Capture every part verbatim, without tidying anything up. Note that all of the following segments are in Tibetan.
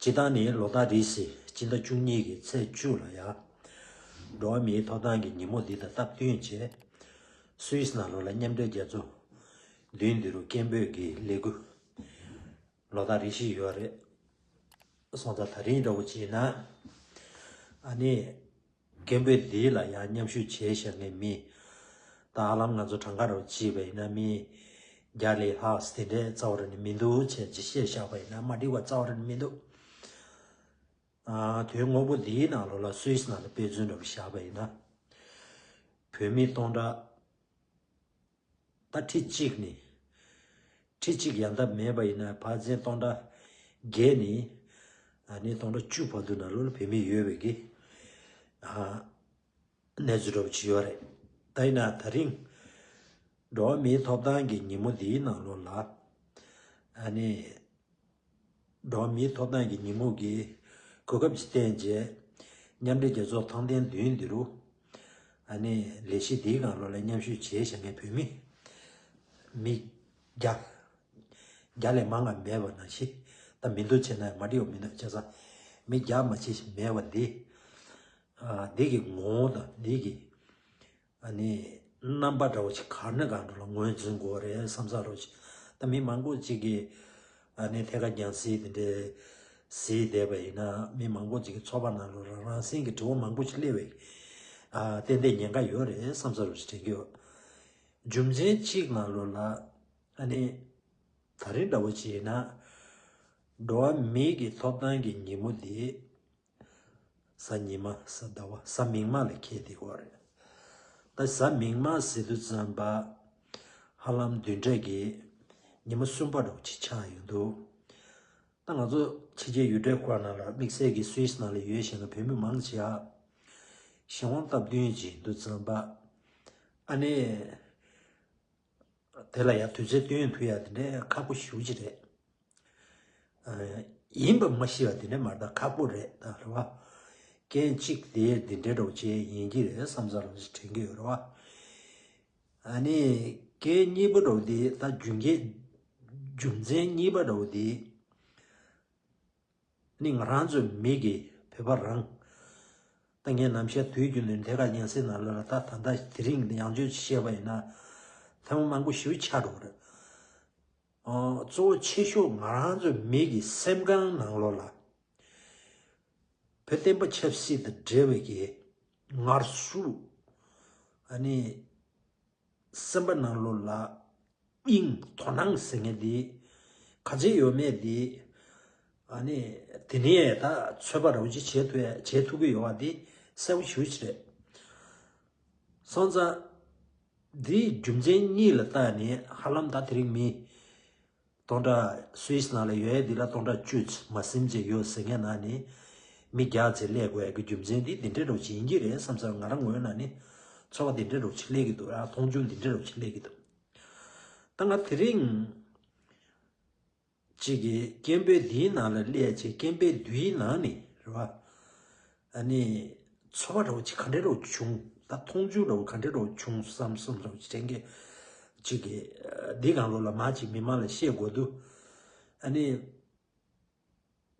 སྤྱིར་བཏང་ནི་ལོ་ལྟར་རེ་བཞིན་སྤྱི་ཟླ་བཅུ་གཉིས་ཀྱི་ཚེས་བཅུ་ལ་ཡང་འགྲོ་བ་མིའི་ཐོབ་ཐང་གི་ཉིན་མོ་འདི་དང་སྟབས་བསྟུན་བྱས། སུད་སི་ནང་ལོགས་ལ་མཉམ་འབྲེལ་རྒྱལ་ཚོགས་མདུན་འདི་རུ་སྐད་འབོད་ཀྱི་ལས་འགུལ་ལོ་ལྟར་རེ་བཞིན་ཡོད་རེད། སོང་ཙང་ད་རིང་འདྲ་བོ་བྱས་ན། ཨ་ནི། སྐད་འབོད་འདི་ལ་ཡང་མཉམ་ཞུགས་བྱས་བཞག་མཁན་མི། ད་ཧ་ལམ་ང་ཚོ་གྲངས་ཀ་རུ་བྱས་པ་ཡིན་ན་མི། བརྒྱ་ལས་ལྷག་དེ་འདྲའི་རྩ་བ་རེ་ནི་མི་འདུག་བྱས་ཅི་བཤད་བཞག་པ་ཡིན་ན་མ་འགྲིག་པ་རྩ་བ་རེ་ནི་མི་འདུག་ཨ། དོན་དངོས་པོ་འདིའི་ནང་ལོགས་ལ་སུད་སི་ནང་ལ་དཔེ་མཚོན་འདྲ་བོ་བཞག་པ་ཡིན་ན། བོད་མི་སྟོང་ཕྲག་ད་ཁྲི་གཅིག་ནི། ཁྲི་གཅིག་ཡང་ཐབས་མེད་པ་ཡིན་ན་ཕར་ཚད་སྟོང་ཕྲག་བརྒྱད་ནི། ཨ་ནི་སྟོང་ཕྲག་བཅུ་བར་དུ་ནང་ལོགས་ལ་བོད་མི་ཡོད་པའི་གི། ཨ། གནས་ཚུལ་འདྲ་བོ་ཅིག་ཡོད་རེད། ད་ཡིན་ན་ད་རིང་། འགྲོ་བ་མིའི་ཐོབ་ཐང་གི་ཉིན་མོ་འདིའི་ནང་ལོགས་ལ། ཨ་ནི། འགྲོ་བ་མིའི་ཐོབ་ཐང་གི་ཉིན་མོ་གི་གོ་སྐབས་ཅིག་བསྟན་རྗེས། མཉམ་འབྲེལ་རྒྱལ་ཚོགས་ཐང་སྟེང་མདུན་འདི་རུ། ཨ་ནི་ལས་གཞི་འདིའི་སྒང་ལོགས་ལ་མཉམ་ཞུགས་བྱས་བཞག་མཁན་བོད་མི། མི་བརྒྱ། བརྒྱ་ལས་མང་བ་མེད་པ་ནང་བཞིན། ད་མི་འདུག་བྱས་ན་མ་འགྲིག་པ་མི་འདུག་བྱས་ཙང་། མི་བརྒྱ་མ་ཆེ་ཞིག་མེད་པ་འདི། ཨ། འདི་གི་ངོ་བོ་དང་འདི་གི། ཨ་ནི། རྣམ་པ་འདྲ་བོ་ཞིག་ག་ནས་གང་འགྲོ་ལ་ངོས་འཛིན་དགོས་རེད་བསམ་ས་རོ་ཞིག་ད་མི་མང་པོ་ཅིག་གིས། ཨ་ནི་ཐད་ཀར་རྒྱང་སྲིང་དེ་འདྲའི་གཟིགས་བསྡད་པ་ཡིན་ན་མི་མང་པོ་ཅིག་གི་ཚོགས་པ་ནང་ལོགས་ལ་རང་སེམས་ཀྱི་དྲི་བ་མང་པོ་ཞིག་སླེབས་པའི། ཨ། ཏན་ཏན་ཉེན་ཁ་ཡོད་རེད་བསམ་ས་རོ་ཞིག་དྲན་གྱི་ཡོད། རྒྱུ་མཚན་གཅིག་ནང་ལོགས་ལ། ཨ་ནི། ད་རིང་འདྲ་བོ་ཅིག་ཡིན་ན། འགྲོ་བ་མིའི་གི་ཐོབ་ཐང་གི་ཉིན་མོ་འདི། གཟའ་ཉི་མ། གཟའ་ཟླ་བ། གཟའ་མིག་དམར་ལ་འཁེལ་བསྡད་ཡོད་རེད། ད་གཟའ་མིག་དམར་ཟེར་དུས་ཙམ་པ། ཧ་ལམ་བདུན་ཕྲག་གི་ཉི་མ་གསུམ་པ་འདྲ་བོ་ཅིག་ཆགས་ཡོང་འདུག་ད་ང་ཚོ་ཕྱི་རྒྱལ་ཡུལ་གྲུའི་སྐོར་ནང་ལ་དམིགས་བསལ་གྱི་སུད་སི་ནང་ལ་ཡོད་བཞིན་གྱི་བོད་མི་མང་ཆེ་བ། གཞན་དབང་སྟབས་བསྟུན་བྱེད་འདུག་ཙམ་པ། ཨ་ནི། དེ་ལ་ཡང་དུས་ཚོད་བཏོན་ཐུབ་ཡ་དེ་འདྲའི་ཁག་པོ་ཞེ་པོ་ཅིག་རེད། ཨ། ཡིན་པ་མ་ཤེས་པ་དེ་འདྲ་མ་རེད། ད་ཁག་པོ་རེད་ད་རེད་བ། རྐྱེན་གཅིག་དེ་འདི་འདྲའི་འདྲ་བོ་ཅིག་ཡིན་གྱི་རེད་བསམ་ས་རོ་ཞིག་དྲན་གྱི་ཡོད་རེད་བ། ཨ་ནི། རྐྱེན་གཉིས་པ་འདྲ་བོ་དེ་ད་རྒྱུ་རྐྱེན། རྒྱུ་མཚན་གཉིས་པ་འདྲ་བོ་དེ། ནི་ང་རང་ཚོའི་མི་གི་བོད་པ་རང་། ད་ངས་ནམ་ཞར་དུས་རྒྱུན་དུ་ཐད་ཀར་རྒྱང་སྲིང་ནང་ལ་ད་ད་ལྟ་དེ་རིང་ཡང་བསྐྱར་བཤད་པ་ཡིན་ན། ཐེངས་མ་མང་པོ་ཞེ་པོ་ཆགས་འགྲོ་གི་རེད། ཨ། གཙོ་བོ་ཆེ་ཤོས་ང་རང་ཚོའི་མི་གི་སེམས་ཁམས་ནང་ལོགས་ལ། བོད་བསྟན་པ་ཆབ་སྲིད་དང་འབྲེལ་བའི་གི་ངར་ཤུགས། ཨ་ནི། སེམས་པ་ནང་ལོགས་ལ་དབྱིངས་དོ་སྣང་ཟེར་མཁན་འདི་ག་ཚོད་ཡོད་མེད་འདི། ཨ་ནི་དེ་ནས་ད་ཚོད་དཔག་རོགས་ཅིག་བྱེད་ཐུབ་བྱེད་ཐུབ་ཀྱི་ཡོད་པ་འདི་གསལ་པོ་ཞེ་པོ་ཅིག་རེད། སོང་ཙང་། འདིའི་རྒྱུ་མཚན་གཉིས་ལ་བརྟེན་ནས་ཧ་ལམ་ད་དེ་རིང་མི། སྟོང་ཕྲག་སུད་སི་ནང་ལ་ཡོད་ཡ་འདི་ལ་སྟོང་ཕྲག་བཅུ་མ་ཟིན་ཅིག་ཡོད་ཟེར་མཁན་ནང་ནས་མི་བརྒྱ་ཙམ་སླེབས་དགོས་ཡ་གི་རྒྱུ་མཚན་འདི་འདི་འདྲའི་འདྲ་བོ་ཅིག་ཡིན་གྱི་རེད་བསམ་ས། ང་རང་ངོས་ནས་ནི་ཚོར་བ་འདི་འདྲའི་འདྲ་བོ་ཅིག་སླེབས་ཀྱི་འདུག་ཨ། མཐོང་ཆུང་འདི་འདྲའི་འདྲ་བོ་ཅིག་སླེབས་ཀྱི་འདུག་ད་ང་དེ་རིང་ཅིག་གི་སྐད་འབོད་འདིའི་ནང་ལ་སླེབས་བྱས་སྐད་འབོད་འདིའི་ནང་ནས་རེད་བ། ཨ་ནི། ཚོར་བ་འདྲ་བོ་ཅིག་ག་འདྲ་འདྲ་བོ་བྱུང་། ད་མཐོང་ཆུང་འདྲ་བོ་ག་འདྲ་འདྲ་བོ་བྱུང་བསམ་བསམ་འདྲ་བོ་ཅིག་དྲན་གྱི། ཅིག་གི། འདི་སྒང་ལོགས་ལ་མ་ཅིག་མི་མང་ལ་བཤད་དགོས་འདུག་ཨ་ནི།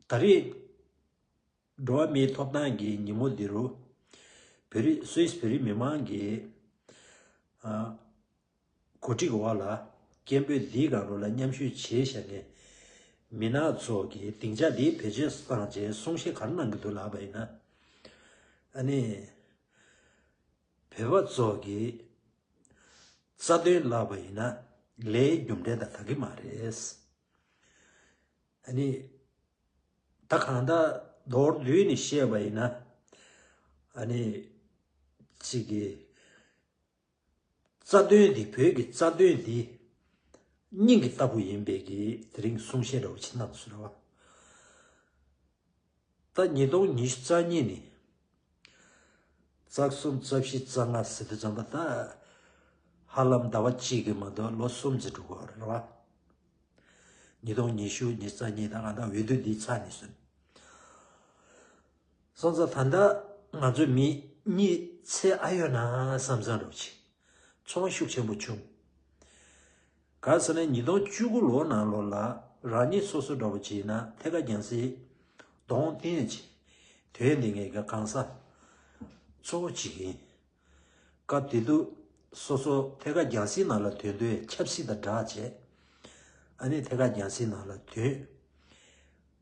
ད་རེས། འགྲོ་བ་མིའི་ཐོབ་ཐང་གི་ཉིན་མོ་འདི་རུ། བོད་རིགས། སུད་སི་བོད་རིགས་མི་མང་གིས། ཨ། གོ་སྒྲིག་འོག་ལ་སྐད་འབོད་འདིའི་སྒང་ལོགས་ལ་མཉམ་ཞུགས་བྱས་བཞག་མཁན་མི་སྣ་ཚོ་གིས་སྡིངས་ཆ་འདི་བེད་སྤྱོད་བཏང་རྗེས་གསུང་བཤད་ག་རེ་གནང་གི་འདུག་ལབ་པ་ཡིན་ན། ཨ་ནི། བོད་པ་ཚོ་གིས་རྩ་དོན་ལབ་པ་ཡིན་ན་ལས་རྒྱུ་འབྲས་དང་འདང་གི་མ་རེད། ཨ་ནི། ད་གང་ལྟར་མདོར་བསྡུས་ནས་བཤད་པ་ཡིན་ན། ཨ་ནི། གཅིག་གིས། རྩ་དོན་འདི། བོད་ཀྱི་རྩ་དོན་འདི་སྙིང་གི་ལྟ་བུ་ཡིན་པའི་གི་དེ་རིང་གསུང་བཤད་འདྲ་བོ་ཅིག་གནང་སོང་རེད་བ། ད་ཉིས་སྟོང་ཉི་ཤུ་རྩ་གཉིས་ནས་རྩ་གསུམ་རྩ་བཞི་རྩ་ལྔ་ཟེར་དུས་ཙམ་པ་ད་ཧ་ལམ་ཟླ་བ་གཅིག་གིས་མ་གཏོགས་ལོ་གསུམ་ཙམ་འགྲོ་གི་ཡོད་རེད་བ། ཉིས་སྟོང་ཉི་ཤུ་ཉི་ཤུ་རྩ་གཉིས། ད་གང་ལྟར་འོས་བསྡུ་འདི་ཚར་ནས་བཟུང་། སོང་ཙང་ད་ལྟ་ང་ཚོ་མི་གཉིད་སད་ཨ་ཡོད་ན་བསམ་བསམ་འདྲ་བོ་ཅིག་ཚོར་བ་ཤུགས་ཆེན་པོ་བྱུང་། ག་ཟེར་ན་ཉིས་སྟོང་བཅུ་དགུ་ལོ་ནང་ལོགས་ལ་རང་ཉིད་སོ་སོ་འདྲ་བོ་ཅིག་ཡིན་ན་ཐད་ཀར་རྒྱང་སྲིང་ གདོང་བསྟན་བྱས། དོན་འདི་ངེད་ཀྱི་གང་ཟག་གཙོ་བོ་གཅིག་ཡིན། སྐབས་དེ་དུས་སོ་སོ་ཐད་ཀར་རྒྱལ་སྲིད་ནང་ལ་ཐོན་དུས་ཆབ་སྲིད་དང་སྦྲགས་བྱས། ཨ་ནི་ཐད་ཀར་རྒྱལ་སྲིད་ནང་ལ་ཐོན།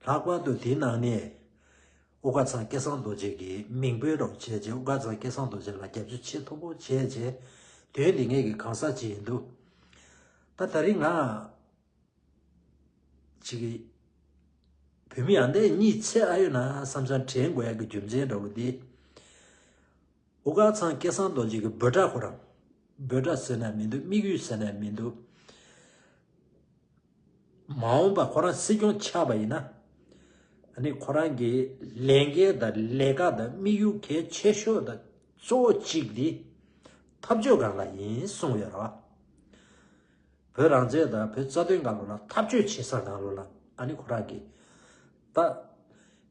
ལྷག་པར་དུ་དེའི་ནང་ནས་དབུ་དཀར་ཚང་སྐལ་བཟང་རྡོ་རྗེ་གི་མིང་འབོད་རོགས་བྱས་རྗེས་དབུ་དཀར་ཚང་སྐལ་བཟང་རྡོ་རྗེ་ལ་རྒྱབ་སྐྱོར་བྱེད་ཐུབ་པོ་བྱས་རྗེས། དོན་འདི་ངེད་ཀྱི་གང་ཟག་ཅིག་ཡིན་དུས། ད་ད་རིང་ང་ཅིག་གི་བོད་མི་ཡང་དེ་གཉིད་ཆད་ཨ་ཡོད་ན་བསམ་བསམ་དྲན་དགོས་ཡ་གི་རྒྱུ་མཚན་འདྲ་བོ་འདི། དབུ་དཀར་ཚང་སྐལ་བཟང་རྡོ་རྗེ་གི་འབོད་སྒྲ་ཁོ་རང་། འབོད་སྒྲ་ཟེར་ན་མི་འདུག་དམིགས་ཡུལ་ཟེར་ན་མི་འདུག་མ་འོངས་པ་ཁོ་རང་སྲིད་སྐྱོང་ཆགས་པ་ཡིན་ན། ཨ་ནི་ཁོ་རང་གི་ལས་འགན་དང་ལས་ཀ་དང་དམིགས་ཡུལ་གལ་ཆེ་ཤོས་དང་གཙོ་བོ་གཅིག་འདི་འཐབ་ཕྱོགས་སྒང་ལ་ཡིན་གསུངས་ཡོད་རེད་བ། བོད་རང་བཙན་དང་བོད་རྩ་དོན་སྒང་ལོ་ལ་འཐབ་ཕྱོགས་བྱེད་ས་སྒང་ལོ་ལ་ཨ་ནི་ཁོ་རང་གི་ད་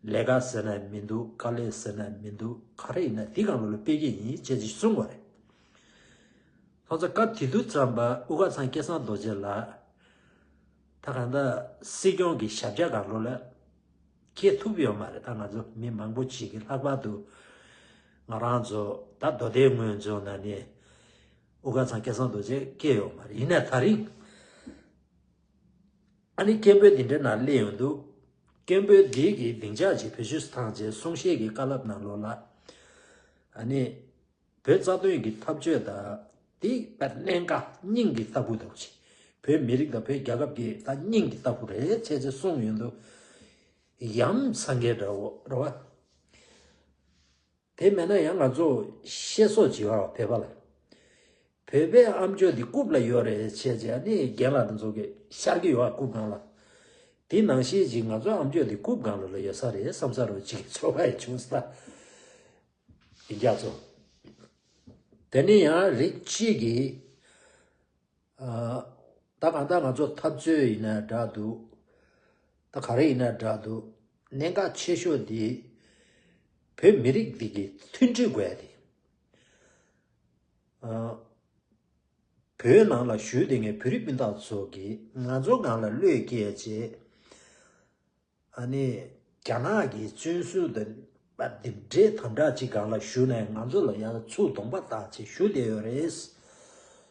ལས་ཀ་ཟེར་ན་མི་འདུག་དཀའ་ལས་ཟེར་ན་མི་འདུག་ག་རེ་ཡིན་ན་དེ་སྒང་ལོ་ལ་སྤེལ་གྱི་ཡིན་ཅེས་ཅིག་གསུངས་པ་རེད། སོང་ཙང་སྐབས་དེ་དུས་ཙམ་པ་དབུ་དཀར་ཚང་སྐལ་བཟང་རྡོ་རྗེ་ལགས་ད་གང་ལྟར་སྲིད་སྐྱོང་གི་ཞབས་བཀྱག་སྒང་ལོ་ལ་འཁྱེར་ཐུབ་ཡོད་མ་རེད། ད་ང་ཚོ་མི་མང་པོ་ཅིག་གིས་ལྷག་པར་དུ་ང་རང་ཚོ་ད་མདོ་སྟོད་ངོས་འཛོམས་ནང་ནས་དབུ་དཀར་ཚང་སྐལ་བཟང་རྡོ་རྗེ་སྐྱེས་ཡོད་མ་རེད། ཡིན་ནའི་ད་རིང་ཨ་ནི་སྐད་འབོད་འདི་འདྲའི་ནང་སླེབས་ཡོང་དུས་སྐད་འབོད་འདི་གི་སྡིངས་ཆ་ཅིག་བེད་སྤྱོད་བཏང་རྗེས་གསུང་བཤད་ཀྱི་བཀའ་སློབ་ནང་ལོགས་ལ་ཨ་ནི། བོད་རྩ་དོན་གྱི་འཐབ་རྩོད་དང་དེ་དཔེ་གནད་འགག་སྙིང་གི་ལྟ་བུ་དང་ཅི། བོད་མི་རིགས་དང་བོད་རྒྱལ་ཁབ་ཀྱི་ད་སྙིང་གི་ལྟ་བུ་རེད་ཅེས་ཅེས་གསུངས་ཡོང་དུས་ཡ་མཚན་གྱི་འདྲ་བོ་རེད་བ། དེ་མེད་ན་ཡང་ང་ཚོ་བཤད་སྲོལ་ཅིག་ཡོད་རེད་བ། བོད་པ་ལ། བོད་པའི་ཨམ་ཅོག་འདི་རྐུབ་ལ་ཡོད་རེད་ཅེས་ཅེས་ནི་རྒན་ལགས་དེ་ཚོ་གི་ཤར་གྱི་ཡོད་རྐུབ་སྒང་ལ། དེ་ནང་བཞིན་ཅིག་ང་ཚོའི་ཨམ་ཅོག་འདི་རྐུབ་སྒང་ལ་ལ་ཡོད་ས་རེད་བསམ་ས་རུ་ཅིག་ཚོར་བ་ཡང་བྱུང་ས། ཡིན་རྒྱ་ཚོ། དེ་ནས་ཡང་རིགས་གཅིག་གིས། ཨ། ད་གང་ལྟར་ང་ཚོ་འཐབ་རྩོད་ཡིན་ན་འདྲ་འདུག་ད་ག་རེ་ཡིན་ན་འདྲ་འདུག་གནད་འགག་ཆེ་ཤོས་འདི། བོད་མི་རིགས་འདི་གི་མཐུན་སྒྲིལ་དགོས་ཡ་དེ། ཨ། བོད་ནང་ལ་བཞུགས་བསྡད་མཁན་བོད་རིགས་སྤུན་ཟླ་ཚོ་གིས་ང་ཚོ་སྒང་ལ་བློས་བཀལ་བྱས། ཨ་ནི། རྒྱ་ནག་གི་བཙོན་ཟུར་དུ་རྡིབ་སྒྲའི་དམ་དྲག་ཅིག་སྒང་ལ་བཞུགས་ནས་ང་ཚོ་ལ་ཡང་ཚུར་གདོང་པ་བཏགས་བྱས་བཞུགས་བསྡད་ཡོད་རེད།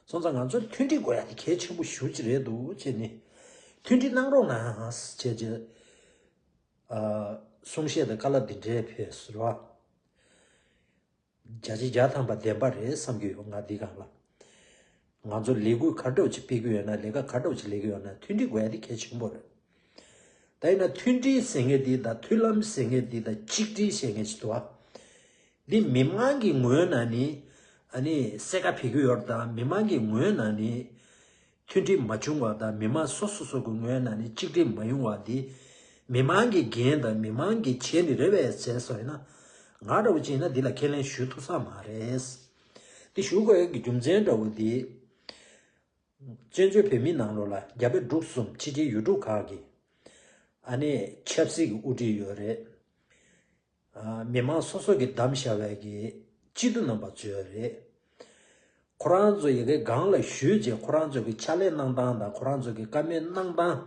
སོང་ཙང་ང་ཚོ་མཐུན་སྒྲིལ་དགོས་ཡ་དེ་གལ་ཆེན་པོ་ཞེ་པོ་ཅིག་རེད་འདུག་ཅེས་ནི། མཐུན་སྒྲིལ་གནང་རོགས་གནང་ཞེས་བྱས། ཨ། གསུང་བཤད་དང་བཀའ་སློབ་འདི་འདྲའི་ཕེབས་སོང་བ། བརྒྱ་ཆ་བརྒྱ་ཐམ་པ་བདེན་པ་རེད་བསམ་གྱི་ཡོད་ང་འདི་སྒང་ལ། ང་ཚོ་ལས་འགུལ་ག་འདྲ་བོ་ཅིག་སྤེལ་གྱི་ཡོད་ན་ལས་ཀ་ག་འདྲ་བོ་ཅིག་ལས་ཀྱི་ཡོད་ན་མཐུན་སྒྲིལ་དགོས་ཡ་དེ་གལ་ཆེན་པོ་རེད། ད་ཡིན་ན་མཐུན་སྒྲིལ་ཟེར་མཁན་འདི་དང་མཐུན་ལམ་ཟེར་མཁན་འདི་དང་གཅིག་སྒྲིལ་ཟེར་མཁན་ཅིག་འདུག་བ། འདི་མི་མང་གི་ངོས་ནས་ནི་ཨ་ནི་གསལ་ཁ་ཕེབས་ཀྱི་ཡོད་རེད། ད་མི་མང་གི་ངོས་ནས་ནི། མཐུན་སྒྲིལ་མ་བྱུང་བ་དང་མི་མང་སོ་སོ་སོ་གི་ངོས་ནས་ནི་གཅིག་སྒྲིལ་མ་ཡོང་བ་འདི། མི་མང་གི་འགན་དང་མི་མང་གིས་བྱས་ནི་རེད་པས་ཟེར་སོང་ཡིན་ན། ང་འདྲ་བོ་ཅིག་ཡིན་ན་འདི་ལ་ཁས་ལེན་ཞུ་ཐུབ་ས་མ་རེད། འདི་ཞུ་དགོས་ཡག་གི་རྒྱུ་མཚན་འདྲ་བོ་འདི། བཙན་བྱོལ་བོད་མིའི་ནང་ལོགས་ལ་རྒྱ་བལ་འབྲུག་གསུམ་ཕྱི་རྒྱལ་ཡུལ་གྲུ་ཁག་གི་ཨ་ནི་ཆབ་སྲིད་ཀྱི་དབུ་ཁྲིད་ཡོད་རེད། ཨ། མི་མང་སོ་སོ་གིས་བདམས་བཞག་པའི་གི་སྤྱི་འཐུས་རྣམ་པ་ཚོ་རེད། ཁོ་རང་ཚོ་ཡ་གི་སྒང་ལ་ཞུགས་རྗེས་ཁོ་རང་ཚོ་གི་ཕྱག་ལས་གནང་སྟངས་དང་ཁོ་རང་ཚོ་གི་བཀའ་མོལ་གནང་སྟངས་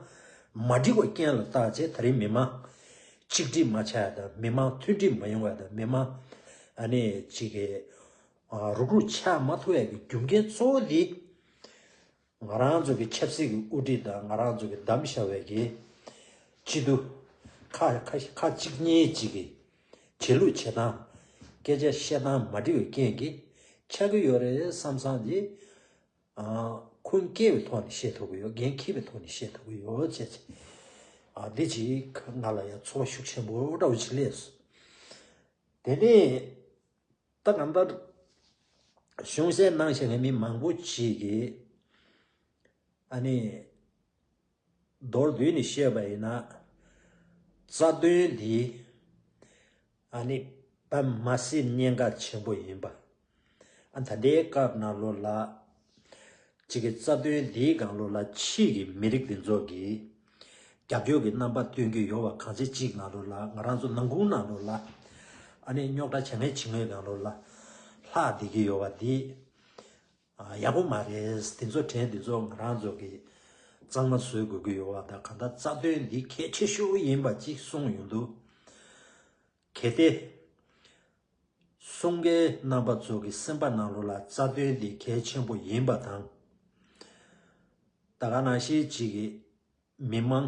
མ་འགྲིག་པ་རྐྱེན་ལ་བརྟག་བྱས་ད་རིང་མི་མང་གཅིག་སྒྲིལ་མ་ཆགས་ཡ་དང་མི་མང་མཐུན་སྒྲིལ་མ་ཡོང་བ་དང་མི་མང་ཨ་ནི་གཅིག་གི་ཨ། རུག་རུག་ཆགས་མ་ཐུབ་ཡ་གི་རྒྱུ་རྐྱེན་གཙོ་བོ་འདི། ང་རང་ཚོ་གི་ཆབ་སྲིད་ཀྱི་དབུ་ཁྲིད་དང་ང་རང་ཚོ་གི་བདམས་བཞག་པའི་གི་སྤྱི་འཐུས་ཁ་ཁ་ཁ་གཅིག་གཉིས་གཅིག་གི་བྱེད་ལུགས་བྱེད་སྟངས་སྐད་ཆ་བཤད་སྟངས་མ་འགྲིག་པའི་རྐྱེན་གྱིས་ཆགས་ཀྱི་ཡོད་རེད་བསམ་བསམ་དེ། ཨ། ཁུངས་སྐྱེལ་བའི་ཐོག་ནས་བཤད་ཐུབ་ཀྱི་ཡོད། འགན་འཁྱེར་བའི་ཐོག་ནས་བཤད་ཐུབ་ཀྱི་ཡོད་ཅེས། ཨ། འདི་ཅིག་ང་ལ་ཡང་ཚོར་བ་ཤུགས་ཆེན་པོ་འདྲ་བོ་ཅིག་སླེབས་སོང་། དེ་ནས། ད་གང་ལྟར་གཞུང་བཤད་གནང་བཞིན་པའི་མི་མང་པོ་ཅིག་གིས་ཨ་ནི་མདོར་བསྡུས་ནས་བཤད་པ་ཡིན་ན་རྩ་དོན་འདི་ཨ་ནི་དཔེ་མ་སྲིད་གནད་འགག་ཆེན་པོ་ཡིན་པ། ཨ། ད་ལྟའི་སྐབས་ནང་ལོགས་ལ། གཅིག་གི་རྩ་དོན་འདིའི་སྒང་ལོགས་ལ་ཕྱི་གི་མི་རིགས་འདི་ཚོ་གིས་རྒྱབ་སྐྱོར་གྱི་རྣམ་པ་སྟོན་གྱི་ཡོད་པ་གང་ཅི་གཅིག་ནང་ལོགས་ལ་ང་རང་ཚོ་ནང་ཁུལ་ནང་ལོགས་ལ་ཨ་ནི་རྙོག་དྲ་བྱ་ངན་བྱེད་མཁན་སྒང་ལོགས་ལ་ལྷག་བསྡད་ཀྱི་ཡོད་པ་འདི་ཡག་པོ་མ་རེད། དེ་ཚོ་དྲན་དེ་ཚོ་ང་རང་ཚོ་གིས་གཙང་མ་བཟོ་དགོས་ཀྱི་ཡོད་པ་དང་གང་ལྟར་རྩ་དོན་འདི་གལ་ཆེ་ཤོས་ཡིན་པ་གཅིག་གསུངས་ཡོང་དུས། གལ་ཏེ་གསུང་མཁན་རྣམ་པ་ཚོ་གི་སེམས་པ་ནང་ལོགས་ལ་རྩ་དོན་འདི་གལ་ཆེན་པོ་ཡིན་པ་དང་། ད་ག་ནང་བཞིན་ཅིག་གི་མི་མང་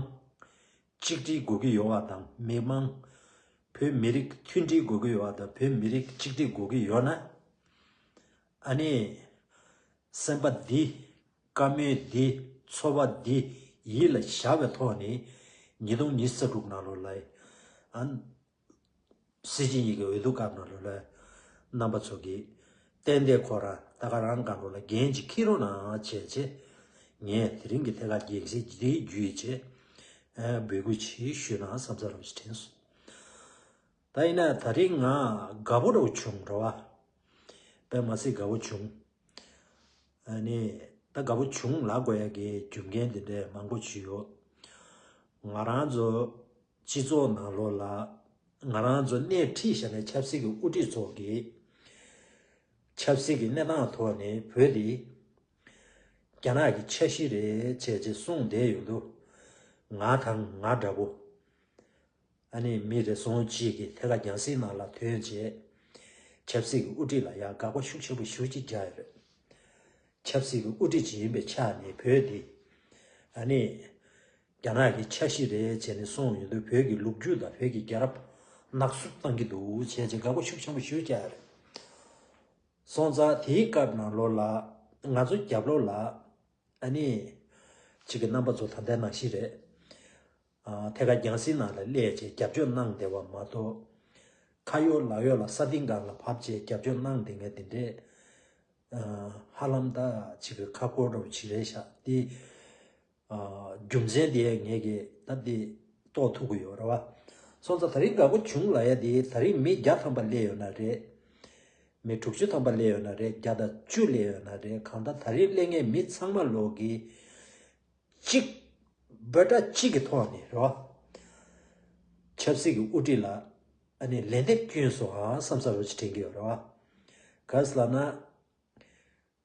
གཅིག་སྒྲིལ་དགོས་ཀྱི་ཡོད་པ་དང་། མི་མང་བོད་མི་རིགས་མཐུན་སྒྲིལ་དགོས་ཀྱི་ཡོད་པ་དང་། བོད་མི་རིགས་གཅིག་སྒྲིལ་དགོས་ཀྱི་ཡོད་ན། ཨ་ནི་སེམས་པ་འདི། བཀའ་མོལ་འདི། ཚོར་བ་འདི་ཡིད་ལ་བཞག་པའི་ཐོག་ནས་ཉིས་སྟོང་ཉི་ཤུ་རྩ་དྲུག་ནང་ལོགས་ལ་ཨ་སྲིད་སྤྱི་གཉིས་ཀྱི་འོས་བསྡུ་སྐབས་ནང་ལོགས་ལ་རྣམ་པ་ཚོ་གིས་ཏན་ཏན་ཁོ་རང་ད་ག་རང་སྒང་ལོགས་ལ་འགན་ཅིག་འཁྱེར་རོགས་གནང་བྱས་བྱས། ངས་དེ་རིང་གི་ཐད་ཀར་རྒྱལ་སྲིད་འདི་བརྒྱུད་བྱས་འབོད་སྐུལ་ཅིག་ཞུས་ན་བསམ་ས་རོགས་ཞིག་དྲན་སོང་། ད་ཡིན་ན་དེ་རིང་ང་དགའ་པོ་རོགས་བྱུང་རོགས། དཔེ་མ་སྲིད་དགའ་པོ་བྱུང་། ཨ་ནི་ད་དགའ་པོ་བྱུང་ལབ་དགོས་ཡ་གི་རྒྱུ་མཚན་འདི་འདྲའི་མང་པོ་ཅིག་ཡོད། ང་རང་ཚོ་སྤྱི་ཚོགས་ནང་ལོགས་ལ་ང་རང་ཚོ་སྣེ་ཁྲིད་བཞག་ནས་ཆབ་སྲིད་ཀྱི་དབུ་ཁྲིད་ཚོ་གིས་ཆབ་སྲིད་ཀྱི་གནས་སྟངས་ཐོག་ནས་བོད་འདི་རྒྱ་ནག་གི་ཆ་ཤས་རེད་བྱས་བྱས་གསུངས་བསྡད་ཡོང་དུས། ང་དང་ང་འདྲ་པོ་ཨ་ནི་མི་རེ་ཟུང་གཅིག་གིས་ཐད་ཀར་རྒྱང་སྲིང་ནང་ལ་ཐོན་བྱས་ཆབ་སྲིད་ཀྱི་དབུ་ཁྲིད་ལ་ཡང་དགག་པ་ཤུགས་ཆེན་པོ་ཞེ་པོ་ཅིག་རྒྱག་ཡོད་རེད། ཆབ་སྲིད་ཀྱི་དབུ་ཁྲིད་ཅིག་ཡིན་པའི་ཆ་ནས་བོད་འདི་ཨ་ནི་རྒྱ་ནག་གི་ཆ་ཤས་རེད་བྱས་ནས་གསུངས་ཡོང་དུས། བོད་ཀྱི་ལོ་རྒྱུས་དང་བོད་ཀྱི་རྒྱལ་རབས་ནག་བསུབ་བཏང་གི་འདུག་བྱས་བྱས་དགག་པ་ཤུགས་ཆེན་པོ་ཞེ་པོ་རྒྱག་ཡོད་རེད། སོང་ཙང་དེའི་སྐབས་ནང་ལོགས་ལ་ང་ཚོ་རྒྱབ་ལོགས་ལ་ཨ་ནི་ཅིག་གི་རྣམ་པ་ཚོ་ད་ལྟའི་ནང་བཞིན་རེད། ཨ་ཐད་ཀར་རྒྱང་སྲིང་ནང་ལ་སླེབས་བྱས་རྒྱབ་སྐྱོར་གནང་བསྡད་པ་མ་གཏོགས། ཁ་ཡོད་ལག་ཡོད་ལ་ས་སྟེང་སྒང་ལ་བབས་བྱས་རྒྱབ་སྐྱོར་གནང་བསྡད་མཁན་དེ་འདྲས་ཨ་ཧ་ལམ་ད་ཅིག་གི་ཁ་སྐོར་འདྲ་པོ་ཅིག་རེད་ཤག་དེ། ཨ་རྒྱུ་མཚན་དེ་ངས་ཀྱིས་ད་དེ་རྟོགས་ཐུབ་ཀྱི་ཡོད་རེད་བ། སོང་ཙང་དེ་རིང་དགའ་པོ་བྱུང་ལབ་ཡ་དེ། དེ་རིང་མི་བརྒྱ་ཐམ་པ་སླེབས་ཡོད་ན་རེད། མི་དྲུག་ཅུ་ཐམ་པ་སླེབས་ཡོད་ན་རེད། བརྒྱ་དང་བཅུ་སླེབས་ཡོད་ན་རེད། གང་ལྟར་དེ་རིང་སླེབས་མཁན་མི་ཚང་མ་ལོག་གིས་གཅིག་འབོད་སྒྲ་གཅིག་གི་ཐོག་ནས་རེད་བ། ཆབ་སྲིད་ཀྱི་དབུ་ཁྲིད་ལ་ཨ་ནི་ལན་འདེབས་བསྐྱོན་སོང་ཨ་བསམ་ས་རོ་ཅིག་དྲན་གྱི་ཡོད་རེད་བ། ག་རེ་ཟེར་ལབ་ན།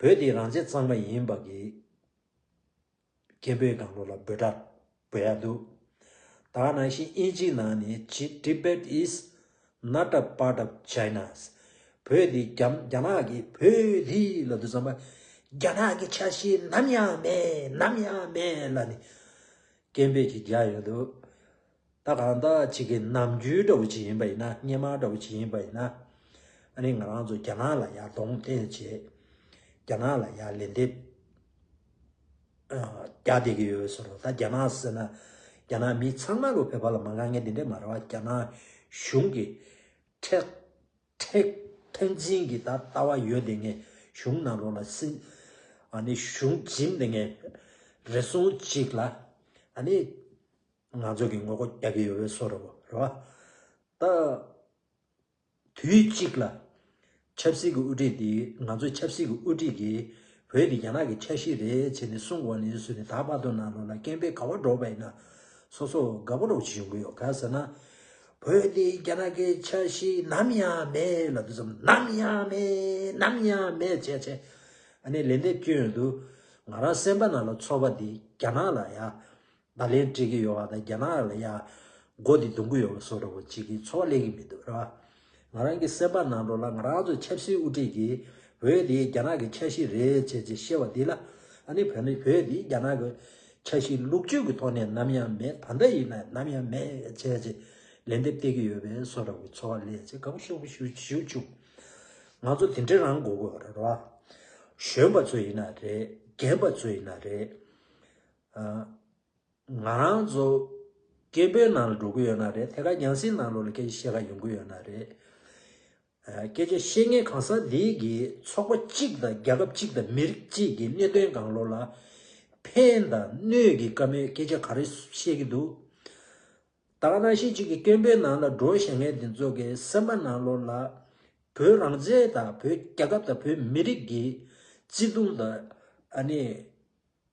བོད་དེ་རང་བཙན་གཙང་མ་ཡིན་པ་གི་སྐད་འབོད་སྒང་ལོགས་ལ་འབོད་སྒྲ་འབོད་ཡ་འདུག་ད་ག་ནང་བཞིན་དབྱིན་ཇིའི་ནང་ནས་Tibet is not a part of China། བོད་འདི་རྒྱ་རྒྱ་ནག་གི་བོད་འདི་ལབ་དུས་ཙམ་པ། རྒྱ་ནག་གི་ཆ་ཤས་ནམ་ཡང་མེད། ནམ་ཡང་མེད་ལབ་ནས་སྐད་འབོད་ཅིག་རྒྱག་ཡོང་དུས། ད་གང་ལྟར་ཅིག་གི་ནམ་རྒྱུན་འདྲ་བོ་ཅིག་ཡིན་པ་ཡིན་ན། སྔོན་མ་འདྲ་བོ་ཅིག་ཡིན་པ་ཡིན་ན། ཨ་ནི་ང་རང་ཚོ་རྒྱ་ནག་ལ་ཡར་གདོང་བསྟན་བྱས། རྒྱ་ནག་ལ་ཡར་ལན་འདེབས་རྒྱག་བསྡད་ཀྱི་ཡོད་བཟོ་འདྲ། ད་རྒྱ་ནག་ཟེར་ན་རྒྱ་ནག་མི་ཚང་མ་ལོ་བོད་པ་ལ་མ་དགའ་མཁན་དེ་འདྲས་མ་རེད་བ། རྒྱ་ནག་གཞུང་གི་མཁྲེགས་མཁྲེགས་མཁྲེགས་འཛིན་གྱི་ད་ལྟ་བ་ཡོད་བསྡད་མཁན། གཞུང་ནང་ལོགས་ལ་སྲིད་ཨ་ནི་གཞུང་འཛིན་བསྡད་མཁན་རེ་ཟུང་གཅིག་ལ་ཨ་ནི་ང་ཚོ་གི་ངོ་རྒོལ་རྒྱག་གི་ཡོད་པའི་བཟོ་འདྲ་བོ་རེད་བ། ད་དུས་གཅིག་ལ་ཆབ་སྲིད་ཀྱི་དབུ་ཁྲིད་དེ། ང་ཚོའི་ཆབ་སྲིད་ཀྱི་དབུ་ཁྲིད་ཀྱིས་བོད་འདི་རྒྱ་ནག་གི་ཆ་ཤས་རེད་བྱས་ནས་གསུང་དགོས་ནས་བཟོས་ནས། ད་བར་དུ་ནང་ལོགས་ལ་སྐད་འབོད་ག་པར་འགྲོ་བ་ཡིན་ན་སོ་སོ་དགའ་པོ་འདྲ་བོ་ཅིག་ཡོང་གི་ཡོད། ག་རེ་ཟེར་ན། བོད་འདི་རྒྱ་ནག་གི་ཆ་ཤས་ནམ་ཡང་མེད་ལབ་དུས་ཙམ། ནམ་ཡང་མེད། ནམ་ཡང་མེད་བྱས་བྱས་ཨ་ནི་ལན་འདེབས་བསྐྱོན་ཡོང་དུས། ང་རང་སེམས་པ་ནང་ལ་ཚོར་བ་འདི་རྒྱ་ནག་ལ་ཡ། བརྡ་ལན་སྤྲད་ཀྱི་ཡོད་པ་དང་། རྒྱ་ནག་ལ་ཡ་མགོ་འདི་རྡུང་གི་ཡོད་པ་བཟོ་འདྲ་བོ་ཅིག་གི་ཚོར་བ་སླེབས་ཀྱི་མི་འདུག་ར། ང་རང་གི་སེམས་པ་ནང་ལོགས་ལ་ང་རང་ཚོ་ཆབ་སྲིད་དབུ་ཁྲིད་ཀྱིས་བོད་འདི་རྒྱ་ནག་གི་ཆ་ཤས་རེད་བྱས་བྱས་བཤད་པ་འདི་ལ། ཨ་ནི་བོད་ནི་བོད་འདི་རྒྱ་ནག་གི་ཆ་ཤས་ལོག་སྤྱོད་ཀྱི་ཐོག་ནས་ནམ་ཡང་མེད། ད་ལྟ་ཡིན་ན་ནམ་ཡང་མེད་བྱས་བྱས་ལན་འདེབས་སྟེར་གྱི་ཡོད་པའི་བཟོ་འདྲ་བོའི་ཚོར་བ་སླེབས་བྱས་དགའ་པོ་ཤོག་པོ་ཞུ་ཞུ་བྱུང་། ང་ཚོ་དེ་འདྲའི་རང་དགོས་དགོས་རེད་ར། གཞོན་པ་ཚོ་ཡིན་ན་རེད། རྒན་པ་ཚོ་ཡིན་ན་རེད། ཨ། ང་རང་ཚོ་སྐད་འབོད་ནང་ལ་འགྲོ་གི་ཡོད་ན་རེད། ཐད་ཀར་རྒྱང་སྲིང་ནང་ལོགས་ལ་སྐད་ཆ་བཤད་ག་ཡོང་གི་ཡོད་ན་རེད། ཨ། སྐད་ཆ་བཤད་མཁན་གང་ཟག་འདི་གིས་ཚོགས་པ་གཅིག་དང་རྒྱལ་ཁབ་གཅིག་དང་མི་རིགས་གཅིག་གི་གནད་དོན་སྒང་ལོགས་ལ་ཕན་དང་གནོད་ཀྱི་བཀའ་མོལ་སྐད་ཆ་ག་རེ་བཤད་ཀྱི་འདུག་ད་ག་ནང་བཞིན་གཅིག་གི་སྐད་འབོད་ནང་ལ་འགྲོ་བཞག་མཁན་འདི་ཚོ་གི་སེམས་པ་ནང་ལོགས་ལ་བོད་རང་བཙན་དང་བོད་རྒྱལ་ཁབ་དང་བོད་མི་རིགས་ཀྱི་བརྩེ་དུང་དང་། ཨ་ནི།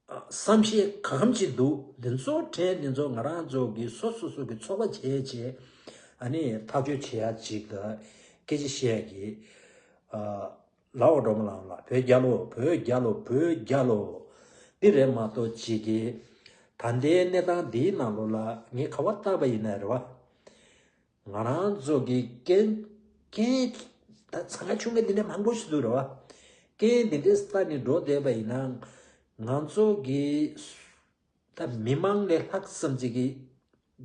བསམ་ཤེས་ག་གམ་ཅིག་འདུག་འདི་ཚོ་དྲན། འདི་ཚོ་ང་རང་ཚོ་གི་སོ་སོ་སོ་གི་ཚོགས་པ་བྱས་བྱས་ཨ་ནི་ཐག་གཅོད་བྱེད་ཡ་ཅིག་དང་སྐད་ཆ་བཤད་ཡ་གི། ཨ། ལའོ་སྒྲོལ་མ་ལགས་ལ་བོད་རྒྱལ་ལོ། བོད་རྒྱལ་ལོ། བོད་རྒྱལ་ལོ། འདི་རེད་མ་གཏོགས་ཅིག་གི། ད་ལྟའི་གནས་སྟངས་འདིའི་ནང་ལོགས་ལ་ངས་ག་པར་བལྟས་པ་ཡིན་ན་རེད་བ། ང་རང་ཚོ་གི་རྐྱེན་རྐྱེན་ད་འཚང་ཁ་ཆུང་ངེ་འདི་འདྲ་མང་པོ་ཞིག་འདུག་རེད་བ། རྐྱེན་འདི་འདྲས་ལྟ་ནས་འགྲོ་བསྡད་པ་ཡིན་ན། ང་ཚོ་གི་ད་མི་མང་ལས་ལྷག་ཙམ་ཅིག་གི་